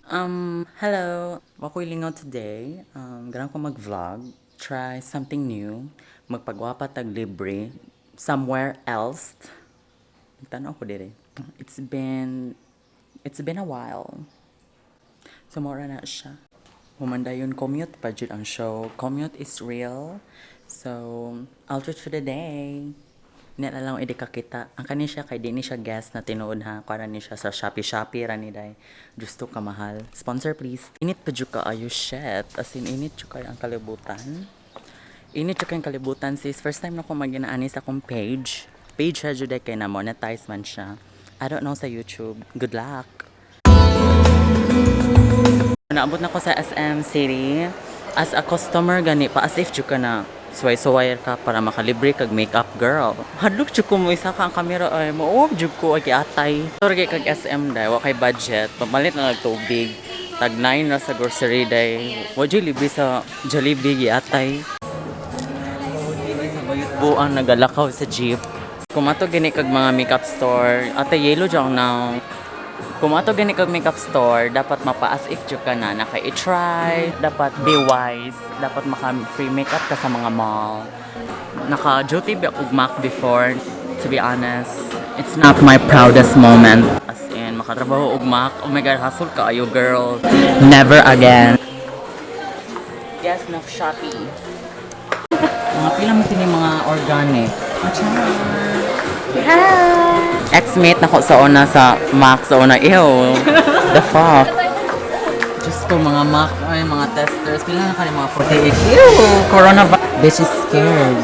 Hello. Wa ko'y lingaw today. Ganahan ko mag-vlog. Try something new. Magpagwapa tag libre. Somewhere else. Nagtanaw ko dire. It's been a while. So, mora na siya. Human dayon commute pa jud ang show. Commute is real. So, outfit for the day. Hindi na lang hindi kakita. Ang kani siya kay di ni siya guest na tinuod ha. Kuha ni siya sa Shopee, Shopee ra ni day. Gusto ka mahal. Sponsor, please. Init pa jud kaayo, shit. As in, init jud kayo ang kalibutan. Init jud kayong kalibutan, sis. First time na ko maginaani sa akong page. Page siya jud kay na monetize man siya. I don't know sa YouTube. Good luck. Naabot na ko sa SM City. As a customer gani pa, as if jud ka na suway-suway ka para makalibre kag makeup, girl. Hadlok jud ko mo isa ka ang camera ay mo jud ko ay giatay. Sorry kag SM day wa kay budget. Pamalit na lang tubig. Tag 9 na sa grocery day. Wa jud libre sa Jollibee, giatay. Sa bayot buang nagalakaw sa jeep. Kumato gani kag mga makeup store, ate yellow jud now. Kung ato gani kag makeup store, dapat mapa-as if jud ka na naka i-try, dapat be wise, dapat maka free makeup ka sa mga mall. Naka duty ba og MAC before, to be honest. It's not my proudest moment. As in, makatrabaho og MAC, oh my God, hustle kaayo, girl. Never again. Yes, no Shopee. Mga pila mo sini mga organic. Ex-mate na ko sa una sa MAC sa una. Ew. The fuck? Diyos ko, mga MAC, ay, mga testers. Pila na kani mga 48. Ew! Coronavirus. Bitch is scared.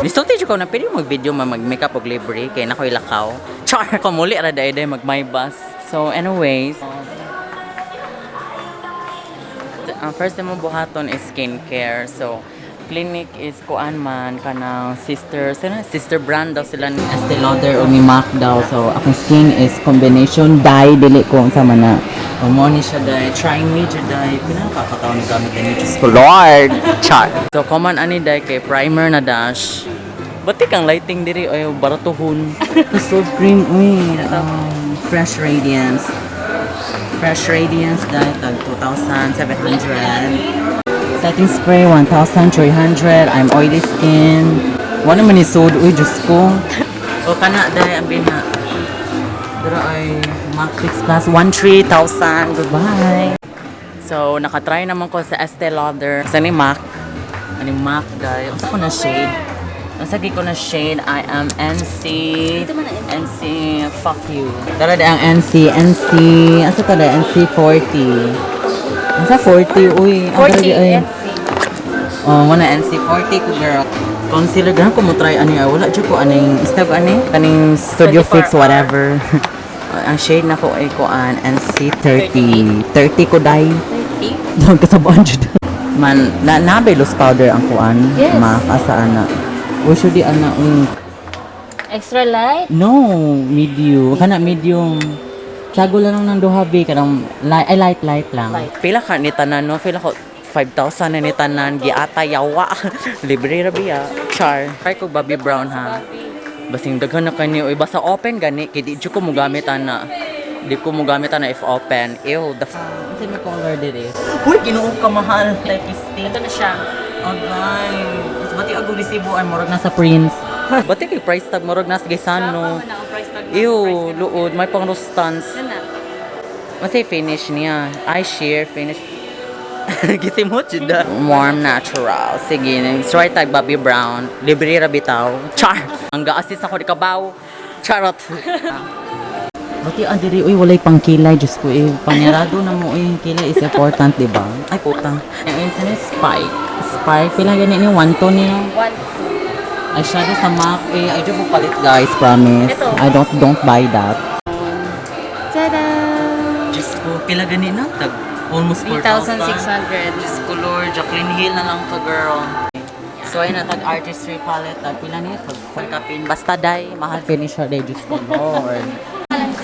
Gusto ko na pwede mag-video ma mag-makeup og libre kay na ko'y lakaw. Char! Kamuli ra day day mag my bus. So anyways, ang first time mo buhaton is skincare. So, Clinique is kuan man kanang sister sila, sister brand daw sila ni Estee Lauder o ni MAC daw. So, akong skin is combination dye, dili ko unsa man na. O mo ni siya day. Try me jud day. Pila kakataon ni gamit ni, Diyos ko Lord. Char. So, common ani day kay primer na dash. Batik ang lighting diri ay baratuhon. Soap cream uy. Fresh Radiance. Fresh Radiance dahil tag 2,700. Setting spray 1,300. I'm oily skin. Wala man ni sud uy, Diyos ko. O kana dahil ang bina. Pero ay MAC Fix Plus 13,000. Goodbye. So, nakatry naman ko sa Estee Lauder. Sa ni MAC. Ani MAC dahil. Unsa ko na shade? Unsa ko na shade? I am NC. NC. Fuck you. Tara di ang NC. NC. Asa ta NC 40. Asa 40? Uy. Ang dara di ay. 40 NC. Oh, wala NC 40 ko, girl. Concealer ganahan ko mo try ani ay wala jud ko aning step ani kaning Studio 24 Fix whatever. Ang shade na ko ay kuan NC 30. 30 ko day. 30? Dahil kasabaan jud. Man, na nabe loose powder ang kuan. Yes. Ma, asa ana. Uy, should di ana uy. Extra light? No, medium. Kana medium. Sago lang ng duha bi kanang light, ay light light lang. Light. Pila ka ni tanan no? Pila ko 5,000 na ni tanan giata yawa. Libre ra biya. Char. Try ko Bobbi Brown ha. Basing daghan na kani uy, basta open gani kay di jud ko mogamit ana. Di ko mogamit ana if open. Ew, the f- Unsa may color diri? Uy, Ginoo ka mahal. Like stick. Ito na siya. Agay. Bati ako resibo ay murag nasa Prince. Bati kay price tag murag nasa Gaisano. Tama na ang price tag. Ew, luod, may pang rustans. Yan na. Masay finish niya. I share finish. Gisimot jud da. Warm natural. Sige, try tag Bobbi Brown. Libre ra bitaw. Char. Ang ga-assist ako di kabaw. Charot. Buti ang diri uy walay pangkilay, Diyos ko eh. Panyarado na mo eh. Kilay is important, di ba? Ay puta. Ay sa Spike. Spike pila gani ni 1 to niya. 1, 2. Ay shadow sa MAC eh. Ay mo palit, guys, promise. Ito. I don't buy that. Tada! Diyos ko, pila gani na? Tag almost 4,000. 3,600. Diyos ko Lord, Jaclyn Hill na lang ka, girl. So ayun na, tag artistry palette, tag pila niya, pag kapin. Basta day, mahal finish her day, Diyos ko Lord.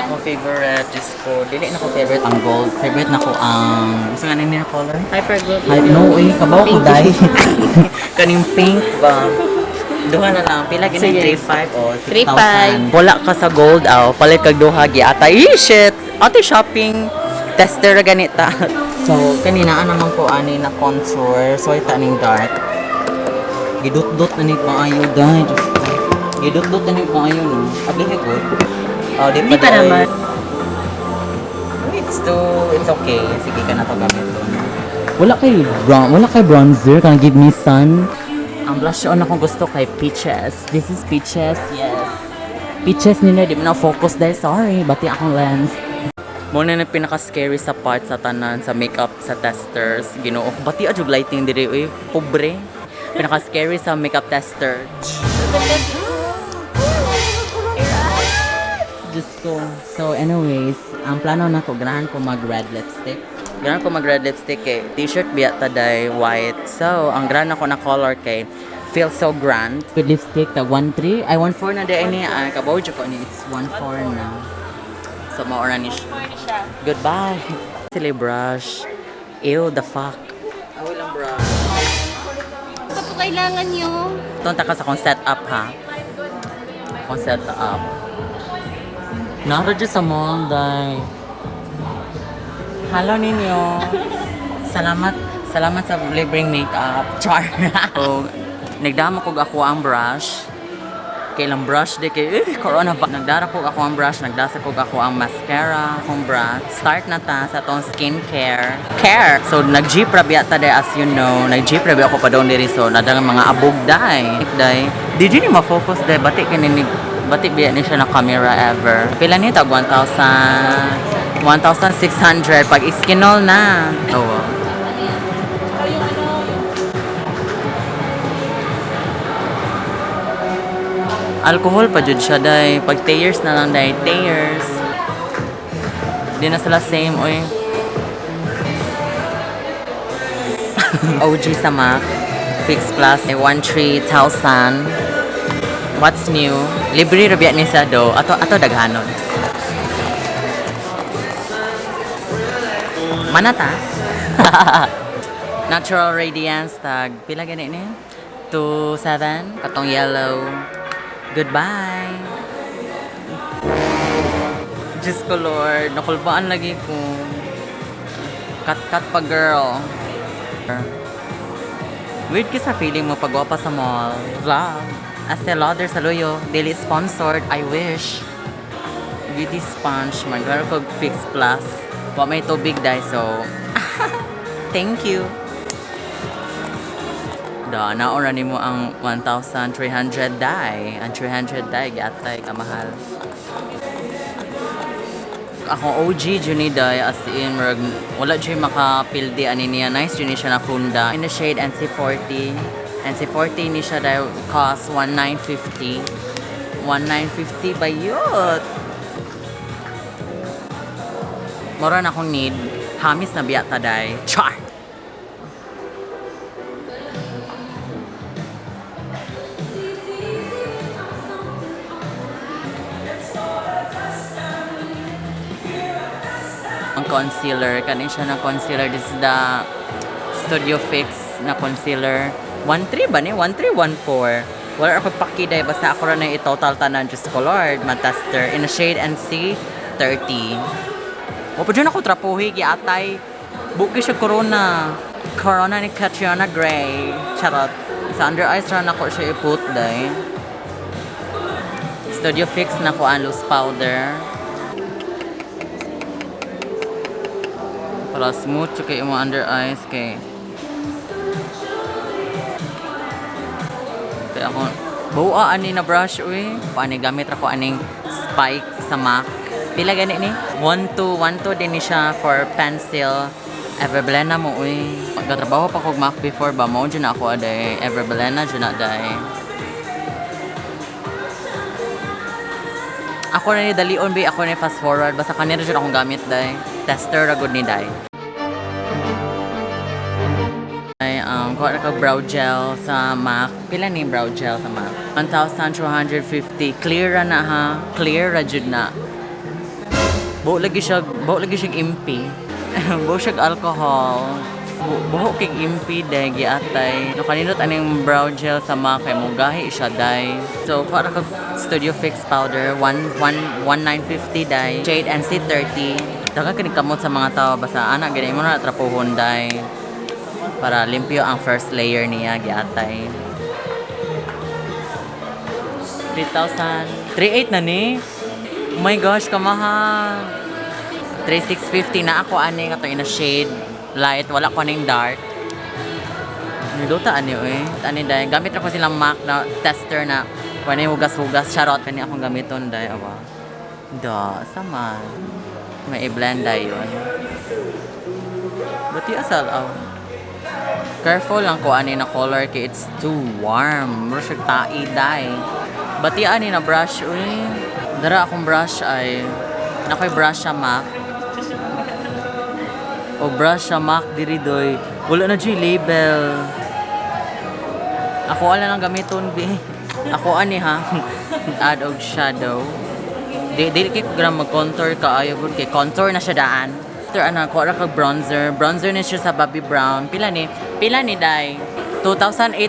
Ako favorite, Diyos ko, dili na ko favorite ang gold. Favorite na ko ang, gusto nga niya color? Hyper gold. Ay, no eh, kabaw ko day. Kaning pink ba? Duha na lang. Pila gani? Sige. 3.5 o 6,000. Wala ka sa gold aw. Palit kag duha giata. Eh, shit! Ate shopping. Tester ra ganita. So, kanina naman ko ani na contour. So, ita aning dark. Gidut-dut na ni maayo dai. Diyos ko. Gidut-dut na ni maayo no. Abi ka good. Oh, di Hindi pa doy. naman. It's okay. Sige ka na to gamit to. Wala kay bronzer. Can give me sun. Ang blush on akong gusto kay Peaches. This is Peaches. Yes. Peaches nila di mo na focus dahil sorry. Bati akong lens. Muna na pinaka-scary sa part sa tanan sa makeup sa testers. Ginoo ko bati adjog lighting diri uy, pobre. Pinaka-scary sa makeup tester. Diyos ko. So anyways, ang plano na ko, ganahan ko mag red lipstick. Ganahan ko mag red lipstick kay t-shirt biya taday white. So, ang ganahan ako na color kay Feel So Grand. Good lipstick tag 1.3. Ay 1.4 na di ini. Ah, kabaw jud ko ni it's 1.4 na. So maora ni siya. Goodbye. Sila brush. Ew, the fuck. Ah, walang brush. Ito po kailangan nyo. Tonta ka sa akong setup ha. Akong setup. Nara dyan sa mall, day. Hello ninyo. Salamat, salamat sa libreng makeup. Char. So, nagdama kog ako ang brush. Kailang brush di kay eh, corona ba. Nagdara kog ako ang brush, nagdasa kog ako ang mascara, akong brush. Start na ta sa atong skincare. Care. So nag-jeep ra biya ta day, as you know. Nag-jeep ra biya ako pa doon diri, so nadagang mga abog day. Day. Di jud ni ma-focus day bati kini ni bati biya ni siya na camera ever. Pila ni tag 1,000 1,600 pag iskinol na. Oo. Alcohol pa jud siya day. Pag tears na lang day, tears. Di na sila same, oy. OG sa MAC. Fix Plus, 13,000. What's new? Libre ra biya ni sa do. Ato ato daghanon. Manata. Natural Radiance tag pila gani ni? 27 katong yellow. Goodbye. Diyos ko Lord, nakulbaan lagi ko. Cut-cut pa girl. Weird ka sa feeling mo pag pa sa mall. Vlog. Estee Lauder sa Luyo. Daily sponsored. I wish. Beauty sponge. Magkaro kog Fix Plus. Wa may tubig dahil so. Thank you. Da, naora nimo ang 1,300 dai. Ang 300 dai, giatay kamahal. Ako OG jud ni dai, as in murag wala jud makapildi ani niya. Nice jud ni siya na funda. In the shade NC40. NC40 ni siya dai, cost 1950. 1950 ba yun? Mora na akong need. Hamis na biya ta dai. Char! Ang concealer. Kani siya na concealer. This is the Studio Fix na concealer. 1.3 ba ni? 1.3, 1.4. Wala ako pakiday. Basta ako rin na i-total tanan. Diyos ko Lord. Matester. In a shade NC 30. Wa pa dyan ako trapuhi. Giatay. Buki siya corona. Corona ni Catriona Gray. Charot. Sa under eyes ra na ko siya i-put day. Studio Fix na ko ang loose powder. Para smooth siya kay imong under eyes kay. Kaya ako buwa ani na brush uy. Paani gamit ra ko aning spike sa MAC. Pila gani ni? 1 2 1 2 din ni siya for pencil. Everblena mo uy. Pagkatrabaho pa kog MAC before ba mo jud na ako aday. Everblena jud na day. Ako na ni dalion bi, ako na ni fast forward basta kanina jud akong gamit day. Tester ra gud ni day. Ay, kuha na ka brow gel sa MAC. Pila ni brow gel sa MAC? 1,250. Clear ra na ha. Clear ra jud na. Buo lagi siya impi. Buo siya alcohol. Buho kay impi day giatay. No kanindot aning brow gel sa MAC kay mugahi siya day. So kuha ra ka Studio Fix powder 1 1 1950 day. Shade NC30. Daghang kini kamot sa mga tao basta ana gani mo na trapuhon day para limpyo ang first layer niya giatay. 3,000. 3,800 na ni. Oh my gosh, kamahal. 3,650 na ako ani kato in a shade light, wala ko ning dark. Niluta ani oy. Ani day gamit ra ko silang MAC na tester na wala yung hugas-hugas, charot kani akong gamiton day awa. Da, sama. May i-blend day yun. Buti asal aw. Careful lang ko ani na color kay it's too warm. Mura siya tai day. Bati ani na brush uy. Dara akong brush ay nakoy brush sa MAC. O brush sa MAC diri doy. Wala na jud label. Ako ala lang gamiton bi. Ako ani ha. Add og shadow. Di di kay ko gram mag-contour kaayo gud kay contour na siya daan. After ano, kuha ra kag bronzer. Bronzer ni siya sa Bobbi Brown. Pila ni? Pila ni day? 2,850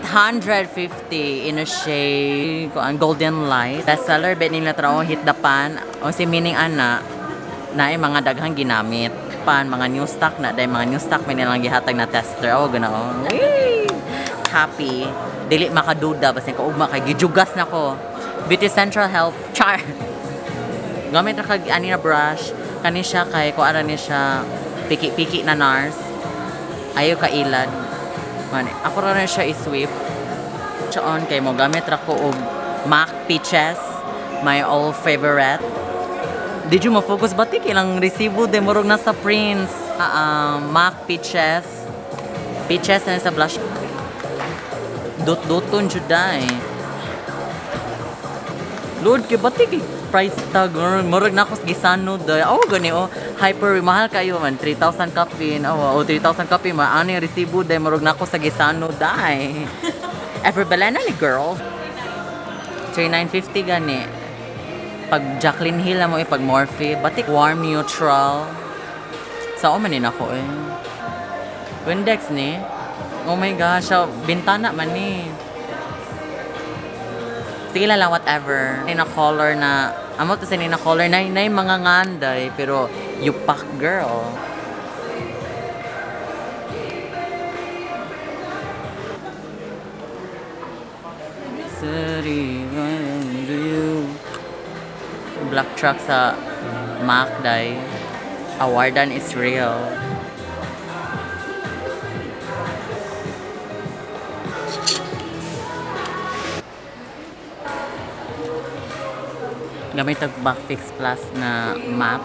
in a shade kuan golden light. Bestseller bet nila traon hit the pan. O si meaning ana na ay mga daghang ginamit pan mga new stock na dahil mga new stock may nilang gihatag na tester oh gano. Whee! Happy dili makaduda basin kaugma kay gijugas na ko. Beauty Central help char. Gamit ra kag ani na brush kani siya kay kuara ni siya piki-piki na nars ayo kailad man ako ra na siya i-sweep siya on kay mo gamit ra ko og MAC Peaches, my all favorite. Did you ma-focus ba ti ilang resibo de murog nasa prints. MAC Peaches. Peaches na sa blush. Dot-doton jud day. Lord, kay ba't kay price tag? Murag na ako sa gisano day. Oh, gani oh. Hyper, mahal kayo man. 3,000 kapin. Oh, oh 3,000 kapin. Maano yung resibo day. Murag na ako sa gisano day. Ever Belena ni girl. 3,950 gani. Pag Jaclyn Hill na mo eh, pag Morphe. Batik warm neutral. Sa man din ako eh. Windex ni. Oh my gosh, so, bintana man ni. Sige lang lang, whatever. Nina color na, amo to sa nina color, na, na mga nganday, pero you pack girl. City, do you? Black truck sa Mac day. Awardan is real. Gamit og Back Fix Plus na map.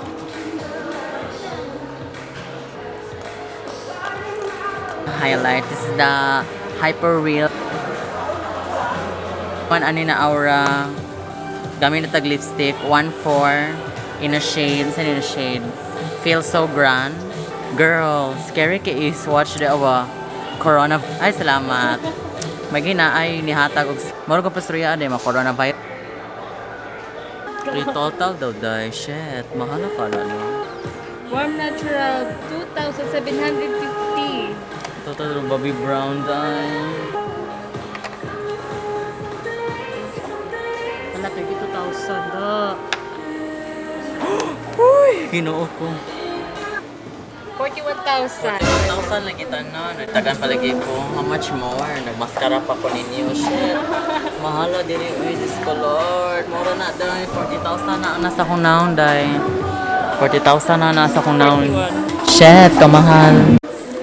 Highlight. This is the Hyper Real. One ani na aura. Gamit na tag lipstick. 1-4 in a shade. Saan in a shade? Feel so grand. Girl, scary kay is watch the awa. Corona. Ay, salamat. Magina ay nihatag og moro ko pastorya ade ma coronavirus. Three total daw day. Shit, mahal na pala no. Warm natural, 2,750. Total daw Bobbi Brown day. Wala, 32,000 da. Uy, Ginoo ko. 41,000. 1,000 lagi tanan. Nagtagan palagi ko. How much more? Nagmaskara pa ko ninyo. Shit. Mahala diri. Uy, Diyos ko Lord. Mura na day. 40,000 na ang nasa kong naon day. 40,000 na nasa kong naon. Shit, kamahal.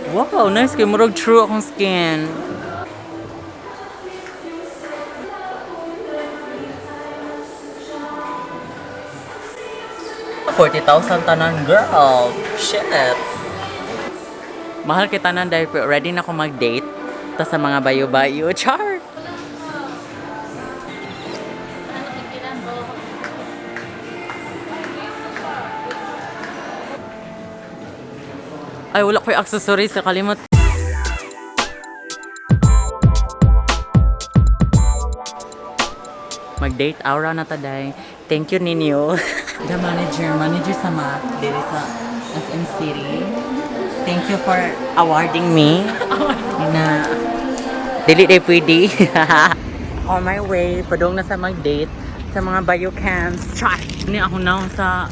Wow, nice kay murag true akong skin. 40,000 tanan, girl. Shit. Mahal kita tanan dahil pero ready na ako mag-date. Ta sa mga bayo-bayo. Char! Ay, wala ko yung accessories. Nakalimot. Mag-date aura na taday. Thank you, ninyo. The manager, manager sa MAC, diri sa SM City. Thank you for awarding me. Na dili day pwede. On my way, padung na sa mag-date sa mga biocams. Char! Ni ako na sa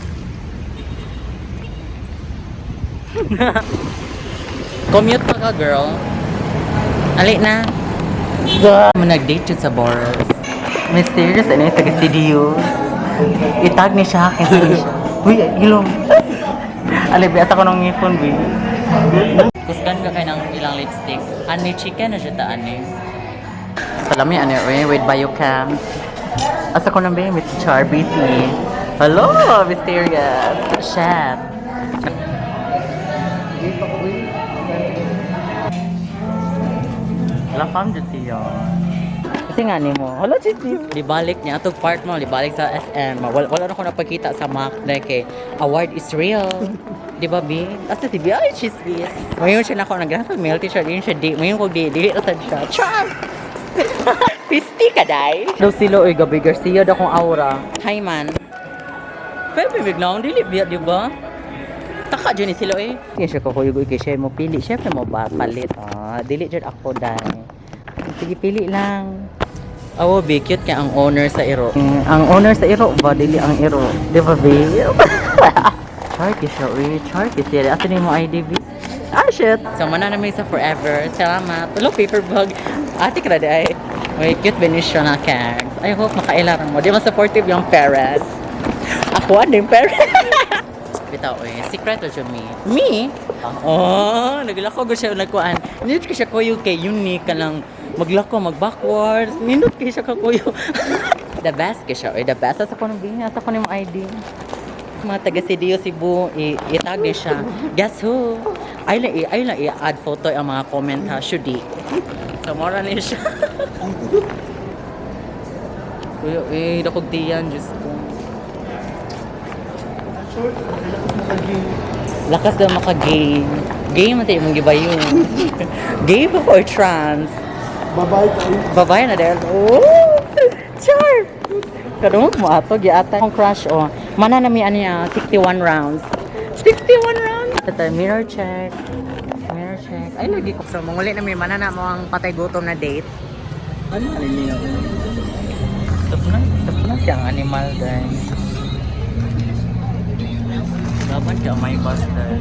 Commute pa ka, girl. Ali na. Mo nag-date yun sa Boros. Mysterious, ano yung taga CDU. Itag ni siya, kasi ni siya. Uy, ilong. Ali, biasa ko nung ngipon, bi. Kusgan ka kay ng ilang lipstick. Ani chicken na siya ta, ani. Salami, ani, eh, with biocam. Asa ko nang ba, with Char BC. Hello, mysterious. Chef. Wala fam jud siya. Kasi nga nimo, hala chismis. Libalik niya atong part mo, libalik sa SM. Wala, wala na ko napakita sa Mac na kay award is real. Di ba, B? Asa si B? Ay, chismis. Ngayon siya na ako, naggraphic mail t-shirt. Yun siya, di. Ngayon ko, di. Dili na sad siya. Char! Pisti ka, day! Daw sila, oy, Gabi Garcia, daw kong aura. Hi, man. Pero bibig na akong dili, biya, di ba? Taka dyan ni sila eh. Sige siya kakuyog kay siya mo pili. Siyempre mo ba palit. Ah, dili dyan ako dai. Sige pili lang. Awo, be cute kay ang owner sa iro. Ang owner sa iro ba dili ang iro. Di ba be? Char siya uy, char siya. Asa ni mo ID be? Ah shit. So mana namin sa forever. Salamat. Hello paper bag. Ate ka na di ay. Uy, cute Benicio na kags. I hope makailaran mo. Di ba supportive yung parents? Ako ano yung parents? Bitaw eh, secret siya me. Me? Oh, naglako ko siya nagkuan. Nindot ko siya kuyo kay unique ka lang maglako mag backwards. Nindot kay siya kakuyo. The best kay siya, eh, the best sa kuno binya sa kuno imong ID. Mga taga CDO Cebu, itag ni siya. Guess who? Ay lang i-add photo ang mga comment ha, should di. So mora ni siya. Kuya, eh, dakog diyan, Diyos ko. Lakas daw maka-gay. Gay man tayo mong gibayo. Gay ba or trans? Babae ka. Babae na dahil. Oh! Char! Kadungog mo ato, giata. Akong crush, oh. Mana na mi ano niya, 61 rounds. 61 rounds! Ito, mirror check. Mirror check. Ay, lagi ko. So, manguli na mi, mana na mo ang patay gutom na date. Ano ano niya? Tapos na siyang animal dahil. Laban siya, may bus dahil.